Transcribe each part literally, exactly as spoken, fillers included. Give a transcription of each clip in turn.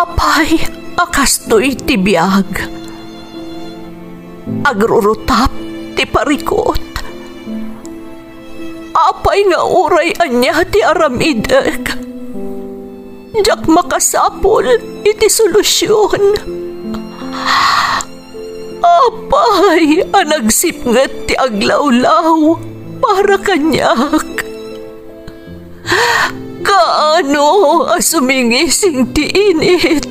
Apay a kastoy ti biag? Agrurutap ti parikut. Apay nga uray ania ti aramidek, diak makasapul iti solusion. Apay a nagsipnget ti aglawlaw para kaniak? Kaano a sumingising ti init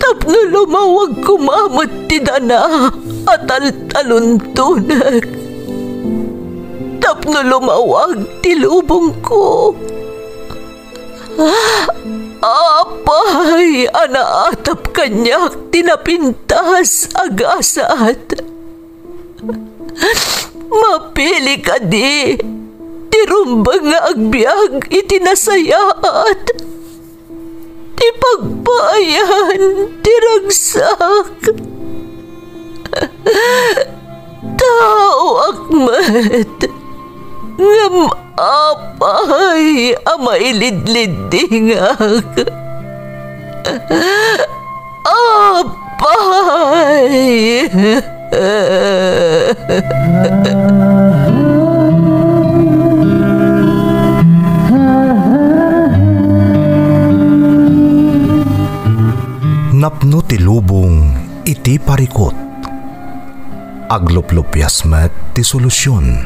tapno lumawag koma met ti dana a taltaluntonek, tapno lumawag ti lubongko? Apay a naatap kaniak ti napintas a gasat? Mapili kadi ti rumbeng nga agbiag iti nasayaat, ti pagpaayan ti ragsak? Taoak met, ngem apay a mailidliddingak? Apay! Napno ti lubong iti parikut. Agluplupias met ti solusion.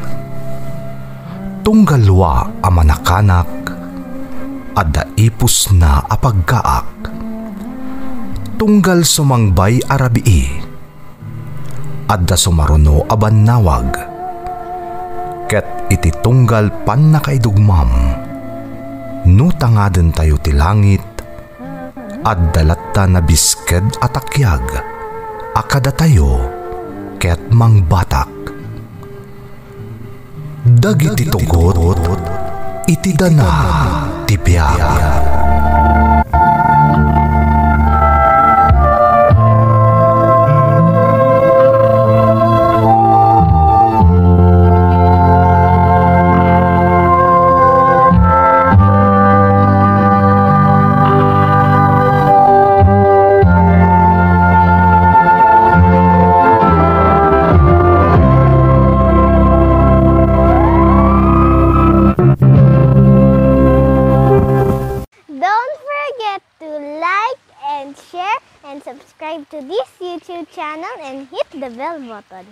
Tunggal wa a manakanak, adda ipusna a paggaak. Tunggal sumangbay a rabii, adda sumaruno a bannawag. Ket iti tunggal pannakaidugmam, no tangadentayo ti langit, adda latta nabisked a takiag a kadatayo ket mangbatak. Dagiti tugot iti dana ti biag. Don't forget to like and share and subscribe to this YouTube channel and hit the bell button.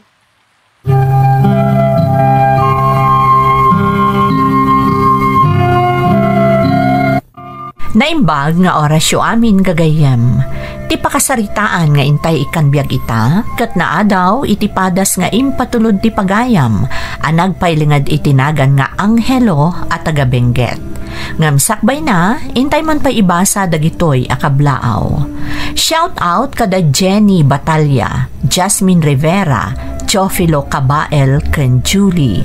Naimbag nga orasyo amin, gagayyem. Ti pakasaritaan nga intay ikkan biag ita, ket naadaw iti padas nga impatulod ti pagayam a nagpailinged iti nagan nga Angelo a taga Benguet. Ngem sakbayna, intay man pay ibasa dagitoy a kablaaw. Shout out kada Jenny Batalla, Jasmine Rivera, Teofilo Cabael, ken Julie.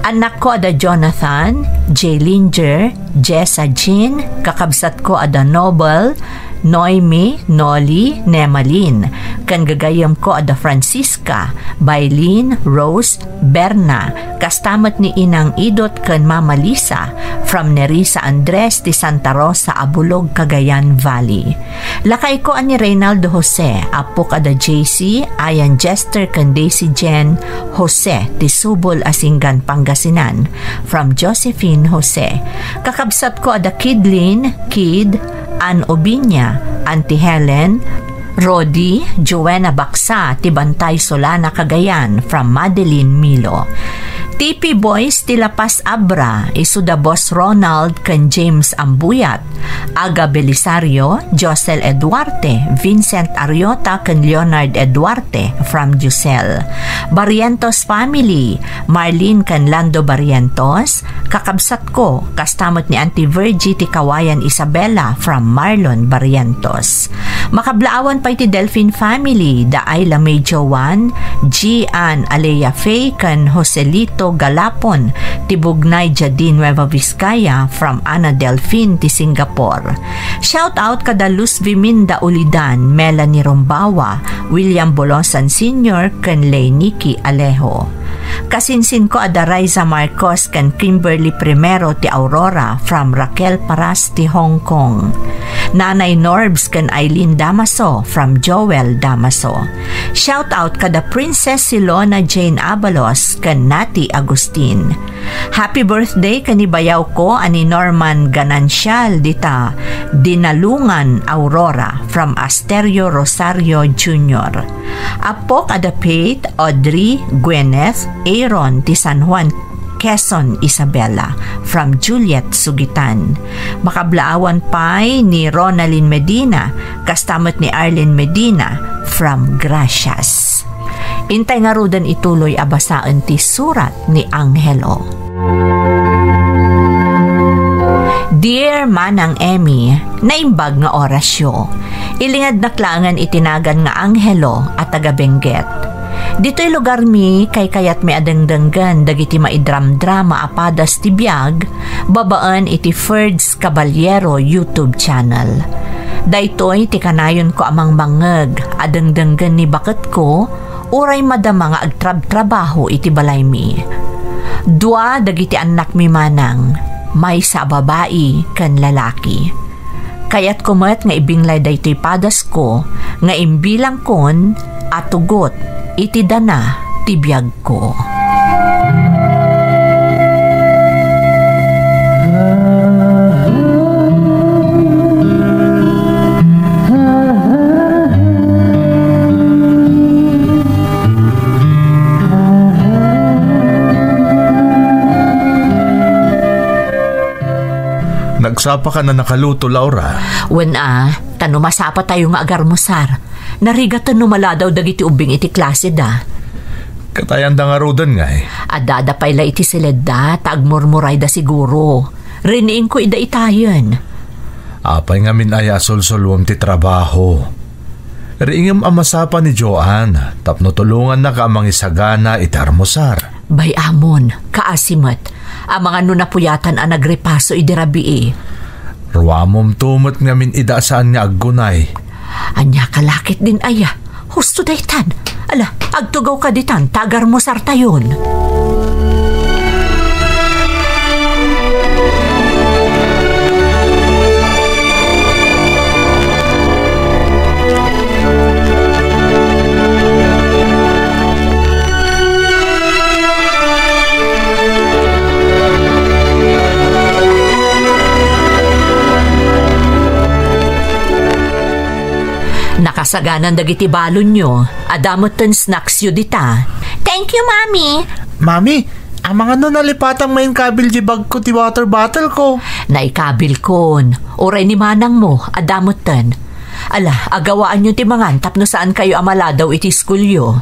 Annakko a da Jonathan, Jay Linger, Jessa Jean, kakabsatko a da Nobel, Noemi, Noli, Nemalin, ken gagayyemko a da Francisca, Bailin, Rose, Berna, kasta met ni Inang Idot ken Mama Lisa, from Nerissa Andres ti Santa Rosa a Bulog, Cagayan Valley. Lakayko a ni Reynaldo Jose, appok a da J C, Ayan Jester ken Daisy Jen Jose ti Subol a Singgan, Pangasinan, from Josephine Jose. Kakabsatko a da Kidlin, Kid, Ann Obiña, Auntie Helen, Rodi, Joanna Baksa ti Bantay, Solana, Cagayan, from Madeline Milo. T P Boys ti La Paz Abra, isu da Boss Ronald ken James Ambuyat, Aga Belisario, Josel Eduarte, Vincent Ariota ken Leonard Eduarte, from Josel. Barrientos family, Marlene ken Lando Barrientos, kakabsatko, kasta met ni Auntie Virgie ti Kawayan Isabela, from Marlon Barrientos. Makablaawan pay ti Delfin family, da Ayla May Joan, Gian Alea Faye, ken Joselito Galapon, ti Bugnay Jadin, Nueva Vizcaya, from Ana Delfin ti Singapore. Shout out kada Luz Viminda Ulidan, Melanie Rombawa, William Bolosan Senior, ken Lay Nicky Alejo. Kasinsinko a da Raiza Marcos ken Kimberly Primero ti Aurora from Raquel Paras ti Hong Kong. Nanay Norbs ken Eileen Damaso from Joel Damaso. Shout out kada Princess Silona Jane Abalos ken Nati Agustin. Happy birthday ken ni bayawko a ni Norman Ganancial dita Dinalungan Aurora from Asterio Rosario Junior. Appok a da Faith, Audrey, Gwyneth, Aaron ti San Juan, Quezon, Isabela, from Juliet Sugitan. Makablaawan pay ni Ronalyn Medina, kasta met ni Arlene Medina, from Gracias. Intay ngaruden ituloy a basaen ti surat ni Angelo. Dear Manang Emmy, naimbag nga orasyo. Ilingadnak laengen iti nagan nga Angelo a taga Benguet. Ditoy lugarmi, kaykayatmi a dengdenggen dagiti maidramdrama a padas ti biag babaen iti Ferds Caballero YouTube channel. Daytoy ti kanayonko a mangmangngeg a dengdenggen ni baketko uray madama nga agtrabtrabaho iti balaymi. Dua dagiti annakmi manang, maysa a babai ken lalaki. Kayatko met nga ibinglay daytoy padasko nga imbilangkon a tugot iti dana ti biagko. Nagsapa ka na nakaluto, Laura? Wen a, ta no masapatayo nga agarmusar, narigaten no maladaw dagiti ubbing iti klaseda. Ket ayanda ngaruden ngay? Addada pay la iti siledda, ta agmurmurayda siguro. Riniingko ida itayen. Apay ngamin aya a sulsuluem ti trabaho? Riingem a masapa ni Joan tapno tulongannaka a mangisagana iti armusar. Bay-amon, kaasi met, amangan no napuyatan a nagripaso idi rabii. Ruamomto met ngamin ida a saan nga aggunay. Ania ka lakit din aya? Husto daytan. Ala, agtugawka ditan, ta agarmusartayon. Nakasaganan dagiti balonyo. Adda metten snacksyo dita. Thank you, Mami. Mami, amangan no nalipatam nga inkabil di bagko ti water bottle ko. Naikabilkon. Uray ni manangmo, adda metten. Ala, agawaanyo ti mangan tapno saankayo a maladaw iti iskulyo.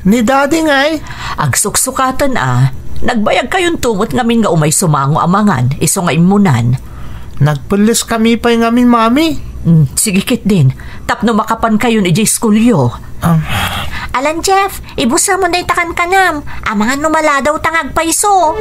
Ni Daddy ngay? Agsuksukaten a. Nagbayagkayonto met ngamin nga umay sumango a mangan, isu nga immunan. Nagpelliskami pay ngamin, Mami. Mm, sige ketdin. Tapno makapankayon idiay iskulyo. Um. Alan Jeff, ibusamon dayta kankanam. Amangan no maladawta nga agpayso.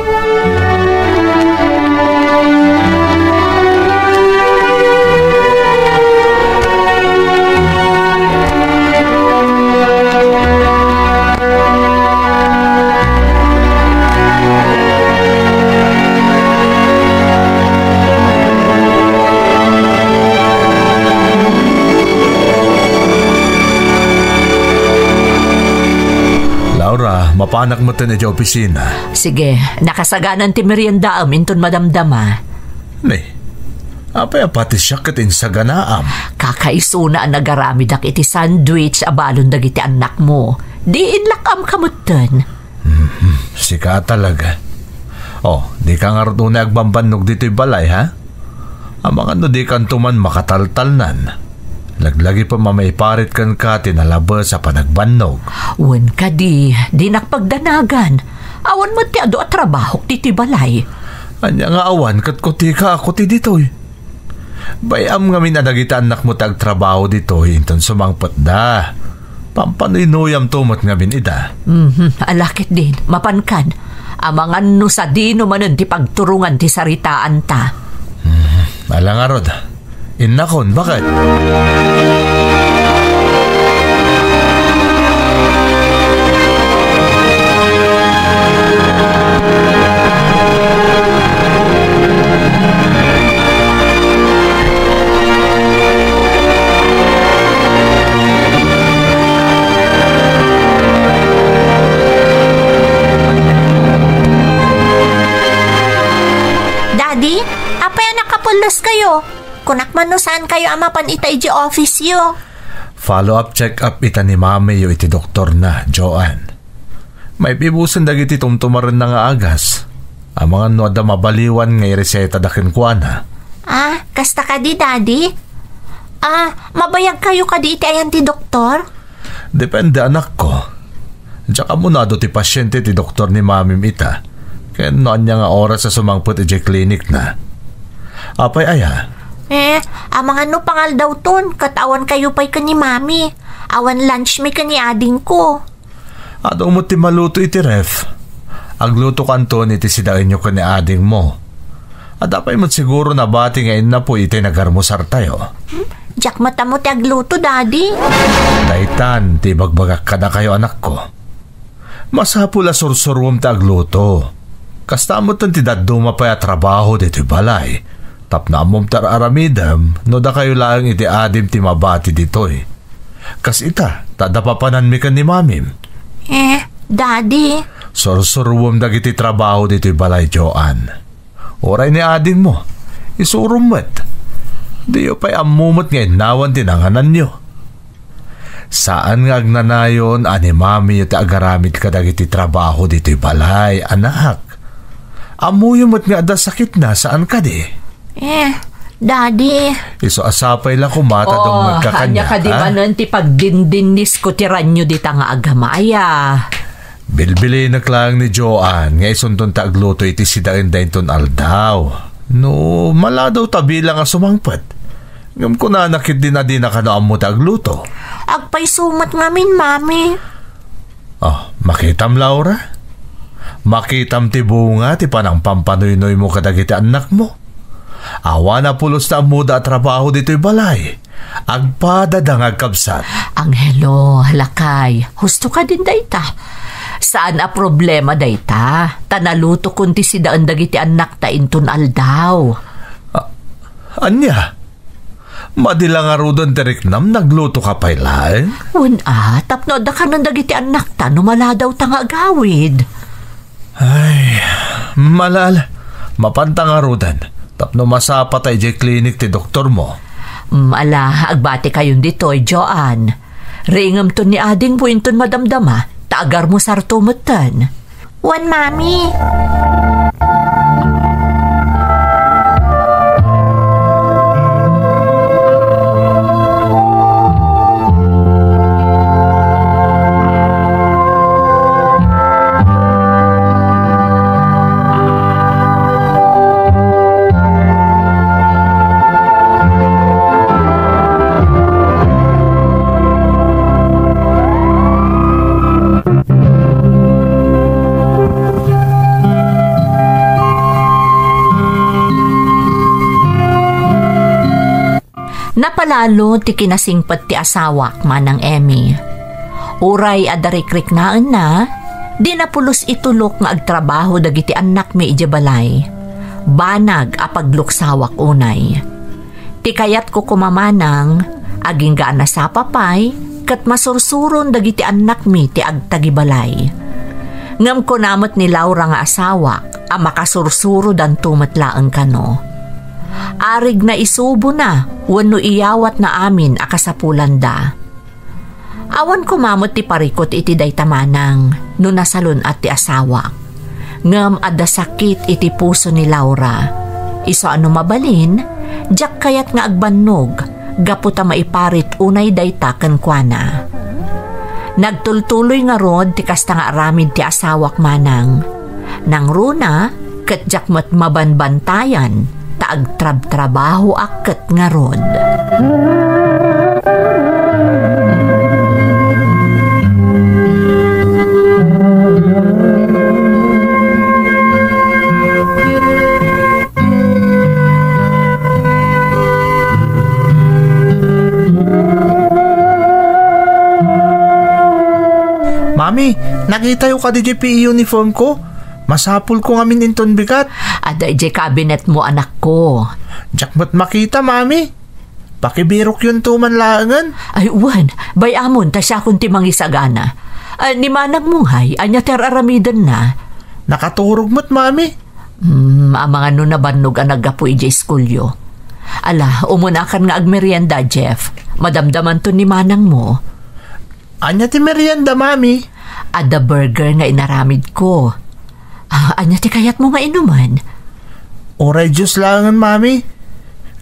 Laura, mapanak metten idiay opisina. Sige, nakasaganan ti meriendaam inton madamdama. Ne, apay a pati siak ket insaganaam? Kakaisuna a nagaramidak iti sandwich a balon dagiti annakmo. Di inlak-amka metten. Mhm, sika talaga. Oh, dika ngarud unay agbambannog ditoy balay, ha? Amangan no dikanto man makataltalnan. Laglagipen a maiparit kenka ti nalabes a panagbannog. Wen kadi, dinak pagdanagan. Awan met ti adu a trabahok ditoy balay. Ania nga awan ket kutika a kuti ditoy? Bay-am ngamin a dagiti annakmo ti agtrabaho ditoy inton sumangpetda. Pampanuynuyamto met ngamin ida. Mhm, ala ketdin, mapankan. Amangan no sadino manen ti pagturongan ti saritaanta. Mhm, ala ngarud. Innakon, baket? Apay a nakapulos kayo? Kunak man no saan kayo a mapan ita iti office yo. Follow-up check-up ita ni Mami yo iti doktor na, Joanne. Maipibusen dagiti tumtumarenna nga agas. Amangan no adda mabaliwan nga ireseta da kenkuana. Ah, kasta kadi, Daddy? Ah, mabayag kayo kadi iti ayan ti doktor? Depende, anakko. Diak ammo no adu ti pasiente ti doktor ni Mamim ita, ken no ania nga oras a sumangpet idiay klinikna. Apay aya? Eh, amangan no pangaldawton, ket awan kayo pay ken ni Mami. Awan lunch mi ken ni adingko. Adu met ti maluto iti ref. Aglutokanton iti sidaenyo ken ni adingmo. Adda pay met siguro nabati nga innapoy iti nagarmusartayo. Hmm? Diak met ammo ti agluto, Daddy. Daytan ti ibagbagak kadakayo, anakko. Masapul a sursuruem ti agluto. Kasta metten ti dadduma pay a trabaho ditoy balay. Tapno ammom ti ar-aramidem no dakayo laeng iti adim ti mabati ditoy. Kas ita, ta adda papananmi ken ni Mamim. Eh, Daddy. Sursuruem dagiti trabaho ditoy balay, Joanne. Uray ni adingmo, isurom met. Diyo pay ammo met nga innawan ti nangananyo. Saan nga agnanayon a ni Mamiyo ti agaramid kadagiti trabaho ditoy balay, anak. Ammoyo met nga adda sakitna, saan kadi? Eh, Daddy. Isu a sapay la koma ta Oh, dumngegka ania kaniak, kadi ha? Manen ti pagdindinnisko ti ranyo dita nga agamaya? Bilbilinek laeng ni Joan nga isunton ta agluto iti sidaenda inton aldaw. No, maladaw ta bilang a sumangpet. Ngem kunana ketdin a dina kano ammo ti agluto. Agpayso met ngamin, Mami. Oh, makitam, Laura? Makitam ti bunga ti panangpampanoynoymo kadagiti annakmo. Awan a pulos ti ammoda a trabaho ditoy balay. Agpadada nga agkabsat. Angelo, lakay, husto kadin dayta. Saan a problema dayta, ta nalutokon ti sidaen dagiti annakta inton aldaw. A-, ania? Madi la ngaruden ti riknam, naglutoka pay laeng? Wen a, tapno adda kanen dagiti annakta no maladawta nga agawid. Ay, malal, mapanta ngaruden, tapno masapata idiay klinik ti doktormo. Mm, ala, agbatikayon ditoy, Joan. Riingemton ni adingmo inton madamdama, ta agarmusarto metten. Wen, Mami. Napalalo ti kinasingpet ti asawak, Manang Emmy. Uray adda rikriknaenna, di napulos itulok nga agtrabaho dagiti annakmi idiay balay. Banag a pagluksawak unay. Ti kayatko koma, Manang, agingga a nasapa pay ket masursuron dagiti annakmi ti agtagibalay. Ngem kuna met ni Laura nga asawak a makasursurodanto met laeng kano. Arigna isubona wenno iyawatna amin a kasapulanda. Awan koma met ti parikut iti dayta, Manang, no nasalun-at ti asawak. Ngem adda sakit iti puso ni Laura. Isu a no mabalin, diak kayat nga agbannog gapu ta maiparit unay dayta kenkuana. Nagtultuloy ngarud ti kasta nga aramid ti asawak, Manang. Nangruna, ket diak met mabanbantayan ta agtrabtrabahoak ket ngarud. Mami, nakitayo kadi diay P E uniform ko? Masapulko ngamin inton bigat. Adda idiay cabinet mo, anakko. Diak met makita, Mami. Pakibirokyonto man laengen. Ay, wen, bay-amon ta siakon ti mangisagana. Ah, ni manangmo ngay, ania ti ar-aramidenna? Nakaturog met, Mami. Hmm, amangan no nabannog a naggapu idiay iskulyo. Ala, umunakan nga agmerienda, Jeff. Madamdamanto ni manangmo. Ania ti merienda, Mami? Adda burger nga inaramidko. Ah, ania ti kayatmo nga inuman? Uray juice laengen, Mami.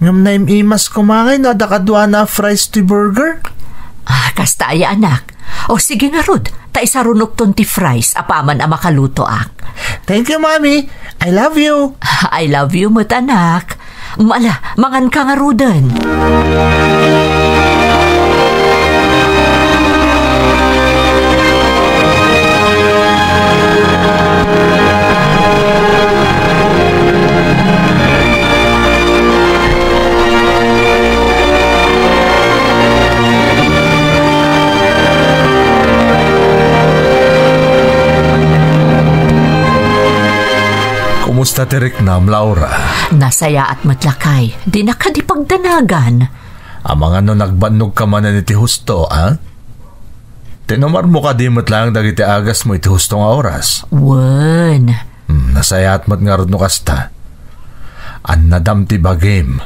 Ngem naim-imas koma ngay no adda kaduana a fries ti burger. Ah, kasta aya, anak. O sige ngarud, ta isarunokton ti fries apaman a makalutoak. Thank you, Mami. I love you. I love you met, anak. Ala, manganka ngaruden. Kumusta ti riknam, Laura? Nasayaat met, lakay. Dina kadi pagdanagan. Amangan no nagbannogka manen iti husto, a? Tinumarmo kadi met laeng dagiti agasmo iti husto nga oras? Wen. Hmm, nasayaat met ngarud no kasta. Annadam ti bagim.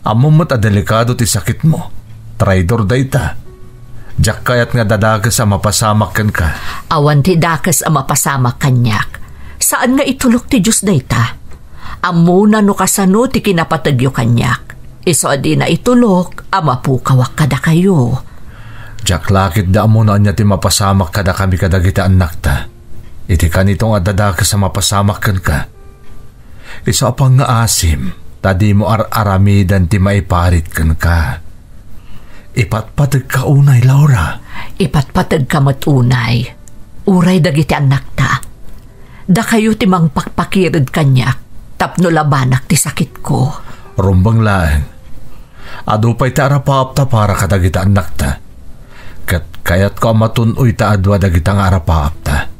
Ammom met a delikado ti sakitmo. Traidor dayta. Diak kayat nga dadakes a mapasamak kenka. Awan ti dakes a mapasamak kaniak. Saan nga itulok ti Dios dayta. Ammona no kasano ti kinapategyo kaniak. Isu a dina itulok a mapukawak kadakayo. Diak la ketdi ammo no ania ti mapasamak kadakami kadagiti annakta. Iti kanito nga addadakes a mapasamak kenka. Isu a pangngaasim ta dimo ar-aramiden ti maiparit kenka. Ipatpategka unay, Laura. Ipatpategka met unay. Uray dagiti annakta. Dakayo ti mangpakpakired kaniak tapno labanak ti sakitko. Rumbeng laeng. Adu pay ti arapaapta para kadagiti annakta. Ket kayatko a matun-oy ta adua dagita nga arapaapta.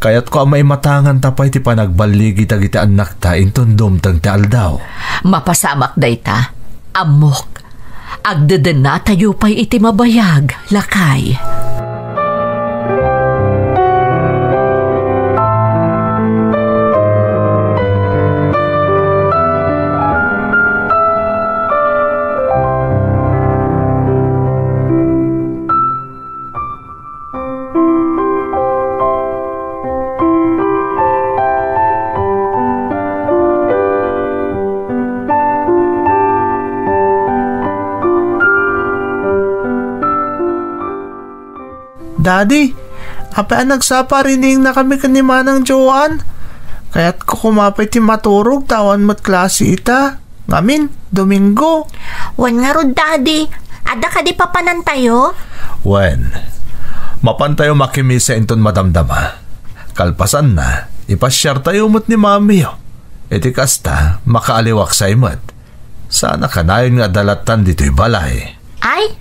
Kayatko a maimatanganta pay ti panagballigi dagiti annakta inton dumteng ti aldaw. Mapasamak dayta. Ammok. Agdedennatayo pay iti mabayag, lakay. Daddy, apay a nagsapa a riniingna kami ken ni Manang Joan? Kayatko koma pay ti maturog ta awan met klase ita. Ngamin, Domingo. Wen ngarud, Daddy. Adda kadi papanantayo? Wen. Mapantayo makimisa inton madamdama. Kalpasanna, ipasiartayo met ni Mamiyo. Iti kasta, makaaliwaksay met. Saan a kanayon nga adda lattan ditoy balay. Ay,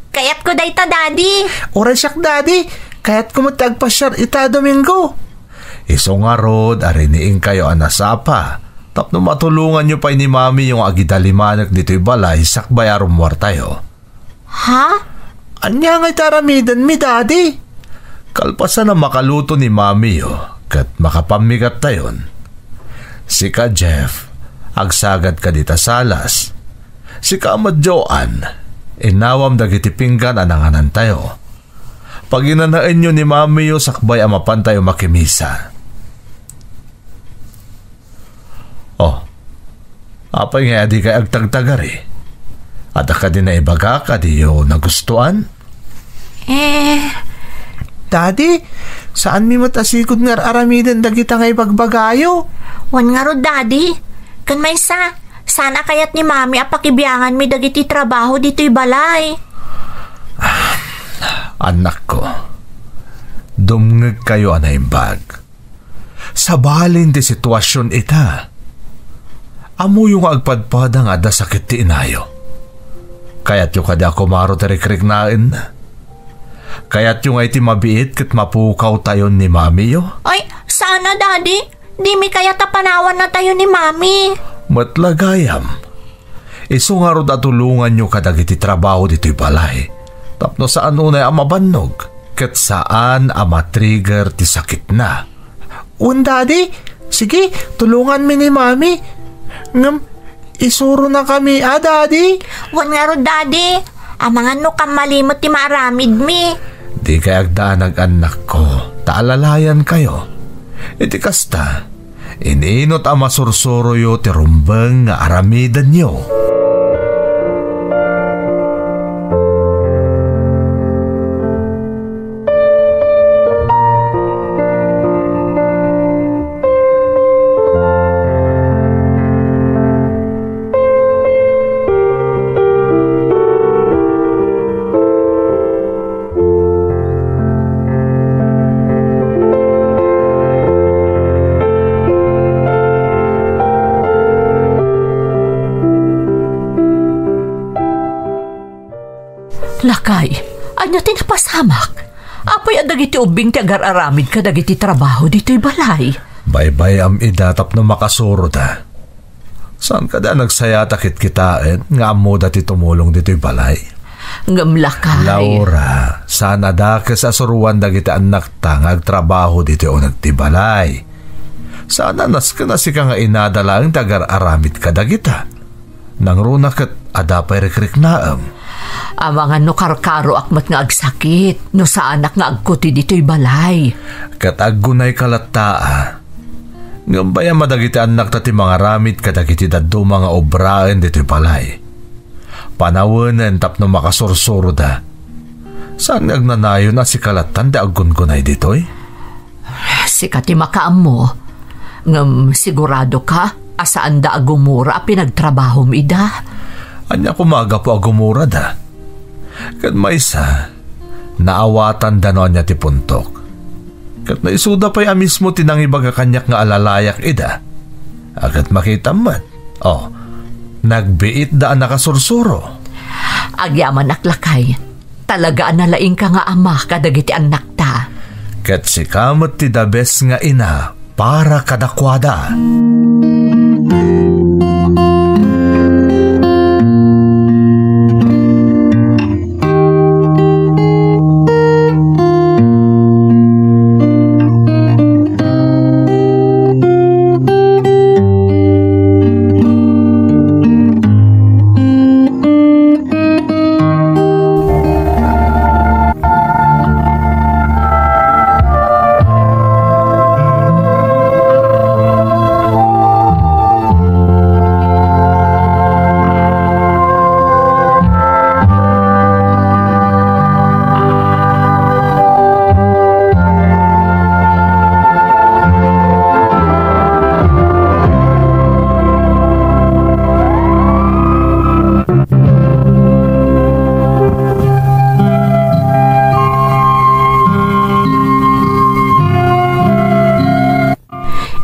kayatko dayta, Daddy. Uray siak, Daddy. Kayatko met ti agpasiar ita a Domingo. Isu ngarud a riniingkayo a nasapa tapno matulonganyo pay ni Mamiyo nga agidalimanek ditoy balay sakbay a rummuartayo. Ha? Ania ngay ti aramidenmi, Daddy? Kalpasan a makaluto ni Mamiyo ket makapammigattayon. Sika, Jeff, agsagad ka dita salas. Sika met, Joan, inawam dagiti pinggan a nanganantayo. Paginanaenyo ni Mamiyo sakbay a mapantayo makimisa. Oh, apay nga adikay agtagtagari? Adda kadi naibaga a diyo nagustuan? Eh. Daddy, saanmi met a sigud nga ar-aramiden dagita nga ibagbagayo? Wen ngarud, Daddy. Ken maysa, saan a kayat ni Mami a pakibianganmi dagiti trabaho ditoy balay. Annakko, dumngegkayo a naimbag. Sabalin ti situasion ita. Ammoyo nga agpadpada nga adda sakit ti inayo. Kayatyo kadi a kumaro ti rikriknaenna? Kayatyo nga iti mabiit ket mapukawtayon ni Mamiyo? Ay, sana, Daddy. Dimi kayat a panawannatayo ni Mami. Met la gayam. Isu ngarud a tulonganyo kadagiti trabaho ditoy balay tapno saan unay a mabannog ket saan a matrigger ti sakitna. Wen, Daddy, Sige, tulonganmi ni Mami. Ngem, isuronakami, a, Daddy? Wen ngarud, Daddy. Amangan no kammali met ti maaramidmi. Dikay agdanag, annakko, ta alalayankayo. Iti kasta, ininot a masursuroyo ti rumbeng nga aramidenyo. Lakay, ania ti napasamak? Apay a dagiti ubbing ti agar-aramid kadagiti trabaho ditoy balay? Baybay-am ida tapno makasuroda. Saan kada nagsayata kitkitaen nga ammoda ti tumulong ditoy balay? Ngem lakay. Laura, saan a dakes a suroan dagiti annakta nga agtrabaho ditoy uneg ti balay. Saan a nasken a sika nga inada laeng ti agar-aramid kadagita. Nangruna ket adda pay rikriknaem. Amangan no karkaroak met nga agsakit, no saanak nga agkuti ditoy balay. Ket aggunayka latta, a. Ngem bay-am a dagiti annakta ti mangaramid kadagiti dadduma nga obraen ditoy balay. Panawenen tapno makasursuroda. Saan nga agnanayon a sika lattan ti aggungunay ditoy? Sika ti makaammo. Ngem siguradoka a saanda a gumura a pinagtrabahom ida? Ania koma a gapu a gumurada? Ket maysa, naawatanda no ania ti puntok. Ket no isuda pay a mismo ti nangibaga kaniak nga alalayak ida, a ket makitam met, o, nagbiitda a nakasursuro. Agyamanak, lakay. Talaga a nalaingka nga ama kadagiti annakta. Ket sika met ti the best nga ina para kadakuada.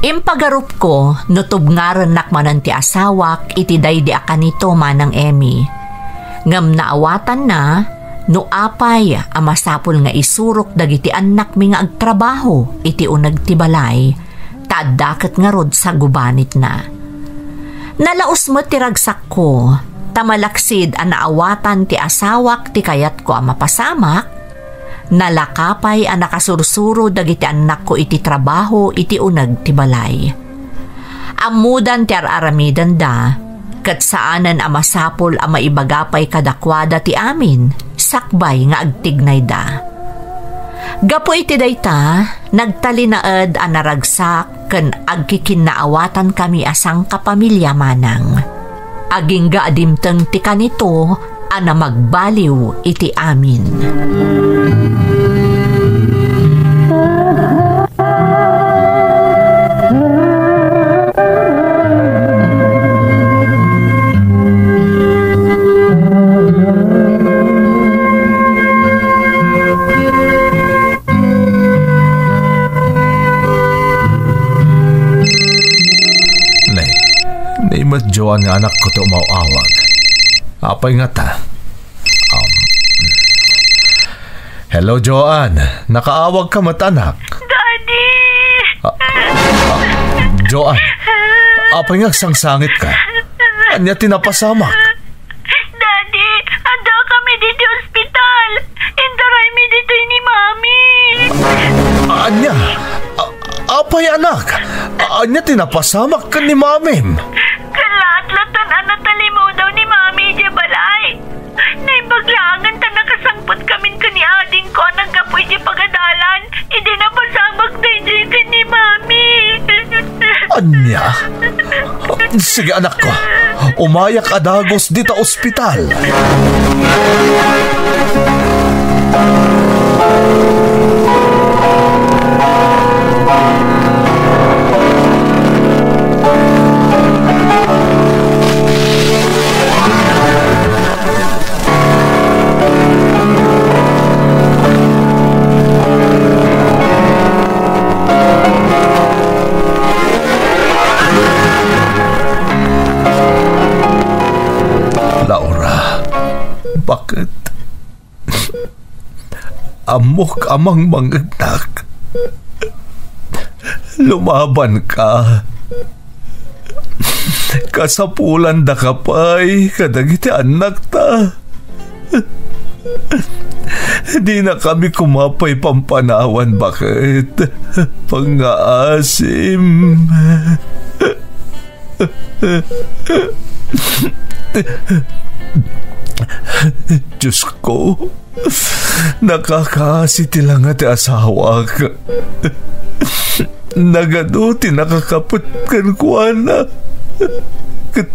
Impagarupko no tubngarennak manen ti asawak iti daydi a kanito, Manang Emmy. Ngem naawatanna no apay a masapul nga isurok dagiti annakmi nga agtrabaho iti uneg ti balay, ta adda ket ngarud sagubanitna. Nalaus met ti ragsakko, ta malaksid a naawatan ti asawak ti kayatko a mapasamak, nalaka pay a nakasursuro dagiti annakko iti trabaho iti uneg ti balay. Ammodan ti ar-aramidenda, ket saanen a masapul a maibaga pay kadakuada ti amin sakbay nga agtignayda. Gapu iti dayta, nagtalinaed a naragsak ken agkikinnaawatankami a sangkapamilia manang. Agingga a dimteng ti kanito a namagbaliw iti amin. Nay, nay met Joan nga anakko ti umaw-awag. Apay ngata? Um, hello, Joan. Nakaawag ka met, anak. Daddy! Ah, ah, Joan, apay nga agsangsangitka? Ania ti napasamak? Daddy, adda kami ditoy ospital. Indaraymi ditoy ni Mami. Ania? A-, apay, anak? Ania ti napasamak ken ni Mamim? Ket laat-latan a natalimudaw ni Mami idiay balay. Naimbag laengen ta nakasangpet kamin ken ni adingko a naggapu idiay pagadalan idi napasamak daydiay ken ni Mami. Ania? Sige, anakko. Umayak a dagus dita ospital. Laura, bakit? Ammok a mangmangegnak. Lumabanka. Kasapulandaka pay kadagiti annakta. Dinakami koma pay pampanawan, bakit? Pangngaasim. Diosko, nakakaasi ti langa ti asawak. Nagadu ti nakakapet kenkuana. Ket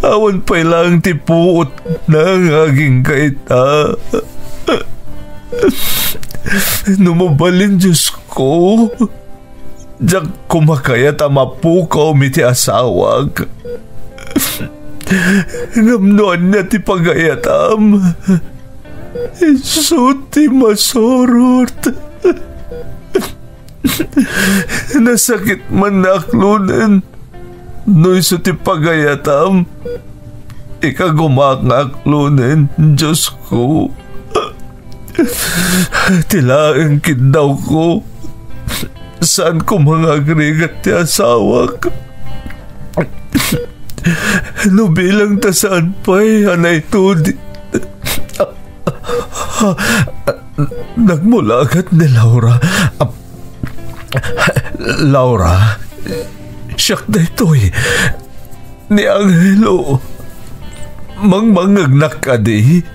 awan pay laeng ti puotna nga agingga ita. No mabalin, Diosko, diak koma kayat a mapukawmi ti asawak. Ngem no ania ti pagayatam, isu ti masurot. Nasakit man nga aklonen. No isu ti pagayatam, ikagumaak nga aklonen, Diosko. Ti laeng kiddawko, saanko nga agrigat ti asawak. No bilang ta saan pay a naitudi. Nagmulagat ni Laura. Laura, siak daytoy. Ni Angelo. Mangmangngegnak kadi?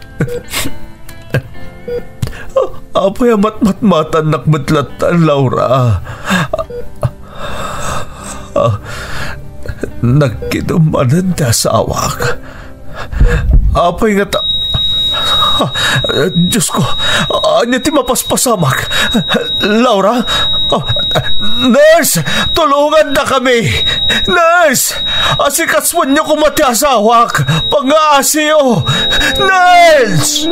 Apay a matmatmatannak met latta, Laura? Ah, nagkidum manen ti asawak. Apay nga ta-, ah, Diosko, ania ti mapaspasamak? Laura? Ah, nurse, tulongandakami! Nurse! Asikasuenyo koma ti asawak! Pangngaasiyo! Nurse!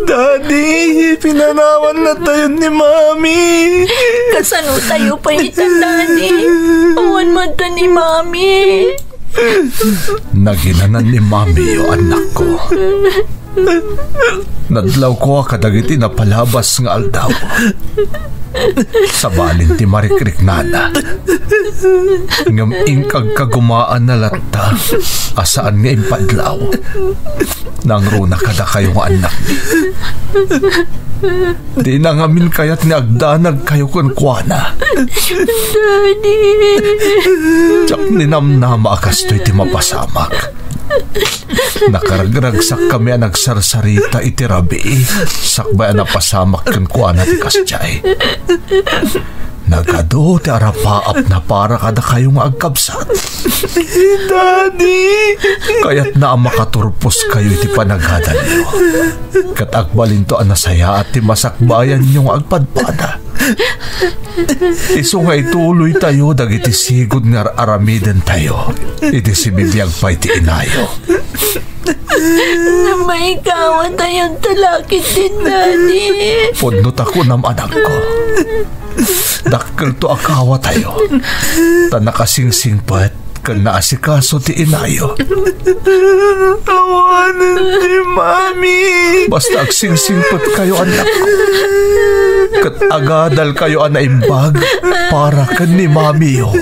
Daddy, pinanawannatayon ni Mami. Kasano tayo pay ita, Daddy? Awan madta ni Mami. Naginanan ni Mami, annakko. Nadlawko kadagiti napalabas nga aldaw. Sabalin ti marikriknana. Ngem inkagkagumaanna latta a saan nga impadlaw. Nangruna kadakayo nga annakmi. Dina ngamin kayat nga agdanagkayo kenkuana. Daddy! Diak ninamnama a kastoy ti mapasamak. Nakaragragsakkami a nagsarsarita iti rabii, sakbay a napasamak kenkuana ti kasdiay. Nagadu ti arapaapna para kadakayo nga agkabsat. Daddy! Kayatna a makaturposkayo iti panagadalyo. Ket agbalinto a nasayaat ti masakbayanyo nga agpadpada. Isu nga ituloytayo dagiti sigud nga ar-aramidentayo idi sibibiag pay ti inayo. Maikawatayon ta la ketdi, Daddy. Pudno ta kunam, anakko. Dakkelto a kawatayo. Ta nakasingsingpet ken naasikaso ti inayo. Awanen ti Mami. Basta agsingsingpetkayo, anakko. Ket agadalkayo a naimbag para ken ni Mamiyo.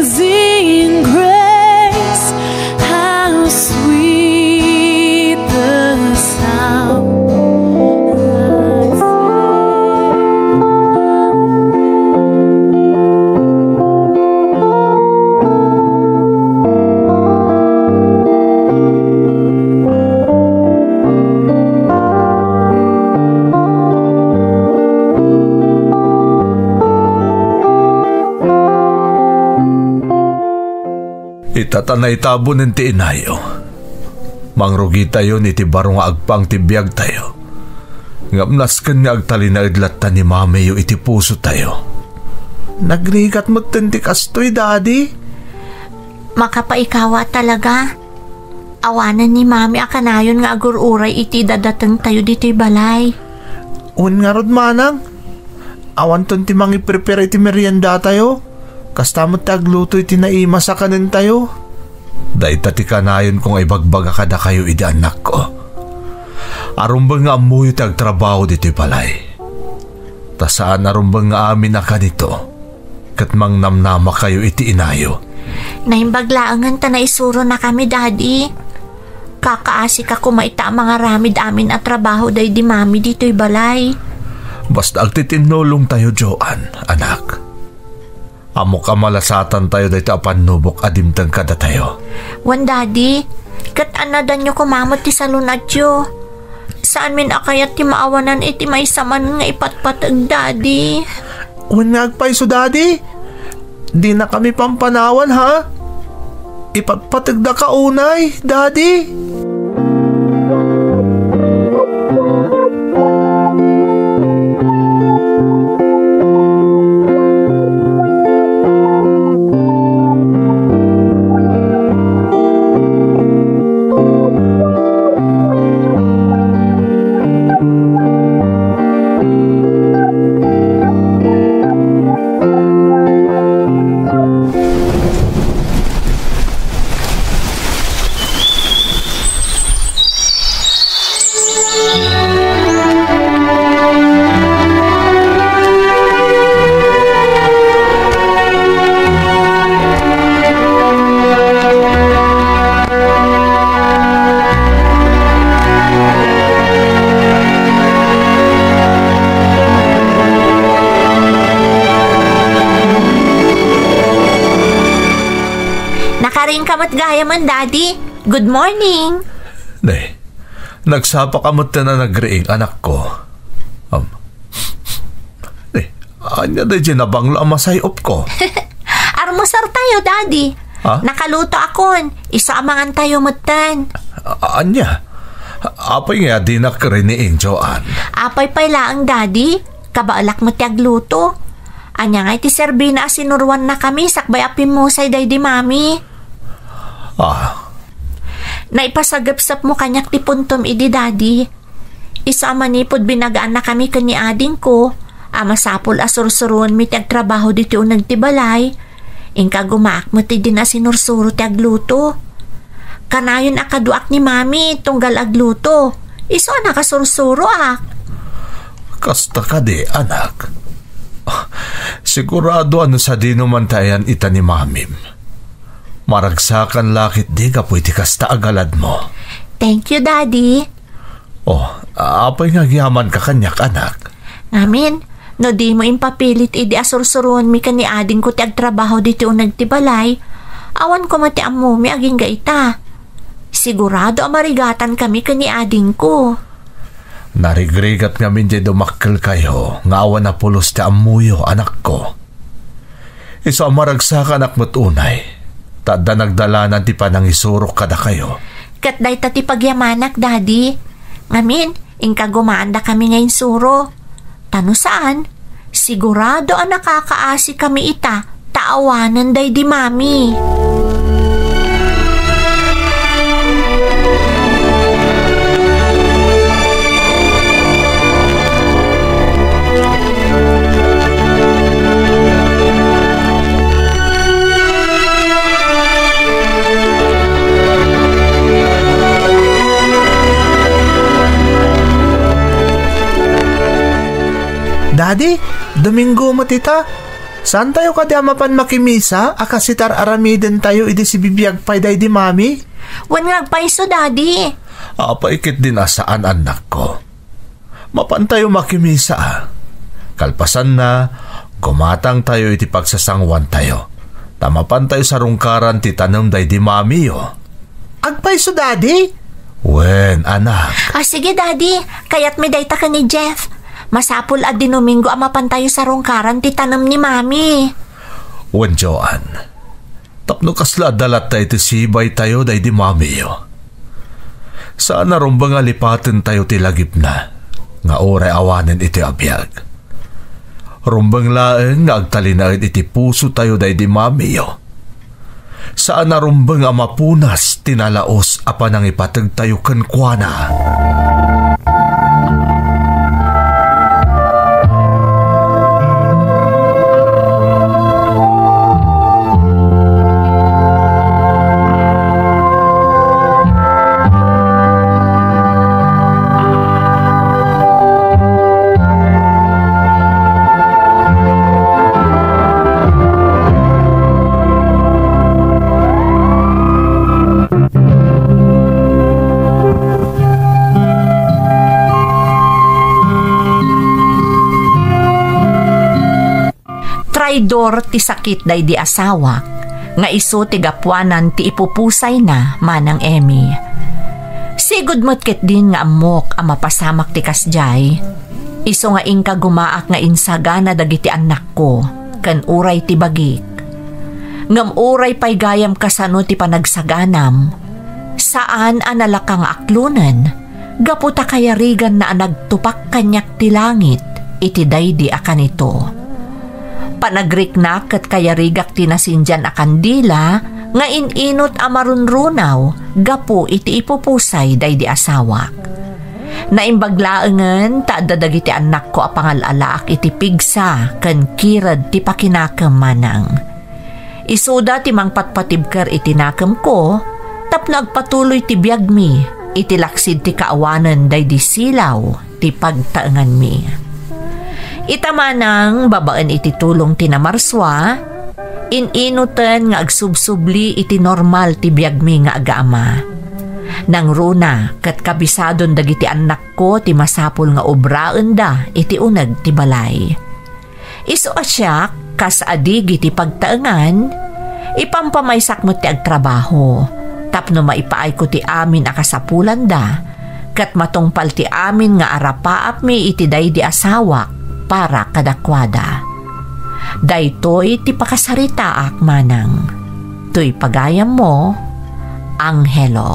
Amazing grace, how sweet the sound that saved. Ita ta naitabonen ti inayo. Mangrugitayon iti baro nga agpang ti biagtayo. Ngem nasken nga agtalinaed latta ni Mamiyo iti pusotayo. Nagrigat metten ti kastoy, Daddy. Makapaikawa talaga. Awanen ni Mami a kanayon nga agur-uray iti dadatengtayo ditoy balay. Wen ngarud, manang, awanton ti mangiprepare iti meriendatayo. Kasta met ti agluto iti naimas a kanentayo. Dayta ti kanayonko nga ibagbaga kadakayo idi annakko. Arumbeng nga ammoyo ti agtrabaho ditoy balay. Ta saan a rumbeng nga amin a kanito, ket mangnamnamakayo iti inayo. Naimbag laengen ta naisuronakami, Daddy. Kakaasika koma ita a mangaramid amin a trabaho daydi Mami ditoy balay. Basta agtitinnulongtayo, Joan, anak. Ammok a malasatantayo daytoy a pannubok a dimteng kadatayo. Wen, Daddy, ket annadanyo koma met ti salun-atyo. Saanmin a kayat ti maawanan iti maysa man nga ipatpateg, Daddy. Wen nga agpayso, Daddy. Dinakami pampanawan, ha? Ipatpategdaka unay, Daddy. Nakaringka met gayam, Daddy. Good morning. Ne, nagsapaka metten a nagriing, anakko. Am. Ne, ania daydiay nabanglo a masay-opko? Almusartayo, Daddy. Ha? Nakalutoakon. Isu a mangantayo metten. A-, ania? Apay nga dinak riniing, Joan? Apay pay laeng, Daddy. Kabaelak met ti agluto. Ania ngay ti serbina a sinuruannakami sakbay a pimmusay daydi Mami? Ah. Naipasagepsepmo kaniak ti puntom idi, Daddy. Isu a manipud binagaannakami ken ni adingko a masapul a sursuroenmi ti agtrabaho ditoy uneg ti balay, inka gumaak met idin a sinursuro ti agluto. Kanayon a kaduak ni Mami tunggal agluto. Isu a nakasursuroak. Kasta kadi, anak? Sigurado a no sadino man ti ayan ita ni Mamim, Maragsakan la ketdi gapu iti kasta a galadmo. Thank you, Daddy. Oh, apay nga agyamanka kaniak, anak? Ngamin, no dimo impapilit idi a sursuroenmi ken ni adingko ti agtrabaho ditoy uneg ti balay, awan koma ti ammomi agingga ita. Sigurado a marigatankami ken ni adingko. Narigrigat ngamin diay dumakkelkayo nga awan a pulos ti ammoyo, anakko. Isu a maragsakanak met unay, ta adda nagdalanan ti panangisurok kadakayo. Ket dayta ti pagyamanak, Daddy. Ngamin, inkagumaandakami nga insuro. Ta no saan, sigurado a nakakaasikami ita ta awanen daydi Mami. Daddy, Domingo met ita. Saantayo kadi a mapan makimisa a kas iti ar-aramidentayo idi sibibiag pay daydi Mami? Wen nga agpayso, Daddy. Apay ketdin a saan, annakko. Mapantayo makimisa, a. Kalpasanna, gumatangtayo iti pagsasanguantayo. Ta mapantayo sarungkaran ti tanem daydi Mamiyo. Agpayso, Daddy? Wen, anak. Ah, sige, Daddy. Kayatmi dayta ken ni Jeff. Masapul a Domingo a mapantayo sarungkaran ti tanem ni Mami. Wen, Joan. Tapno kasla adda latta iti sibaytayo daydi Mamiyo. Saan a rumbeng a lipatentayo ti lagipna nga uray awanen iti abiag. Rumbeng laeng nga agtalinaed iti pusotayo daydi Mamiyo. Saan a rumbeng a mapunas ti nalaus a panangipategtayo kenkuana. Traidor ti sakit daydi asawak, nga isu ti gapuanan ti ipupusayna, Manang Emmy. Sigud met ketdin nga ammok a mapasamak ti kasdiay. Isu nga inkagumaak nga insagana dagiti annakko, ken uray ti bagik. Ngem uray pay gayam kasano ti panagsaganam, saan a nalaka nga aklonen, gapu ta kayariganna a nagtupak kaniak ti langit iti daydi a kanito. Panagriknak ket kayarigak ti nasindian a kandila nga in-inut a marunrunaw gapu iti ipupusay daydi asawak. Naimbag laengen ta adda dagiti annakko a pangal-alaak iti pigsa ken kired ti pakinakem manang. Isuda ti mangpatpatibker iti nakemko tapno agpatuloy ti biagmi iti laksid ti kaawanen daydi silaw ti pagtaenganmi. Ita manang, babaen iti tulong ti namarsua, in-inuten nga agsubsubli iti normal ti biagmi nga agama. Nangruna ket kabisadon dagiti annakko ti masapul nga obraenda iti uneg ti balay. Isu a siak, kas adigi ti pagtaengan, ipampamaysak met ti agtrabaho, tapno maipaayko ti amin a kasapulanda, ket matungpal ti amin nga arapaapmi iti daydi asawak para kadakuada. Daytoy ti pakasaritaak manang. Toy pagayammo, Angelo.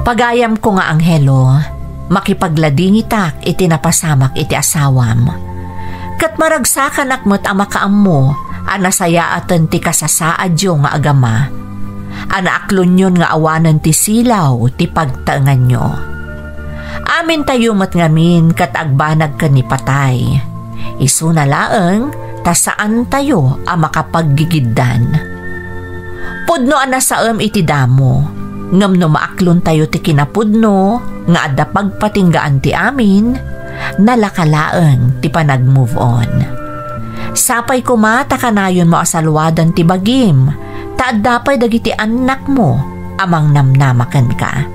Pagayamko nga Angelo, makipagladingitak iti napasamak iti asawam. Ket maragsakanak met a makaammo a nasayaaten ti kasasaadyo nga agama, a naaklonyon nga awanen ti silaw ti pagtaenganyo. Amintayo met ngamin ket agbanag ken ni patay. Isuna laeng ta saantayo a makapaggigiddan. Pudno a nasaem iti damo, ngem no maaklontayo ti kinapudno nga adda pagpatinggaan ti amin, nalaka laeng ti panag-move on. Sapay koma ta kanayonmo a saluadan ti bagim, ta adda pay dagiti annakmo a mangnamnama kenka.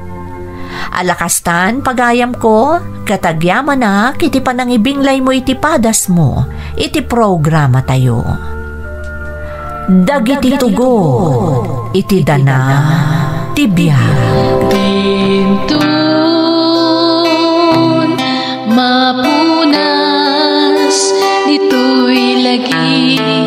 Ala kastan, pagayamko, ket agyamanak iti panangibinglaymo iti padasmo iti programatayo. Dagiti tugot iti dana ti biag. Dintun mapunas ditoy lagi.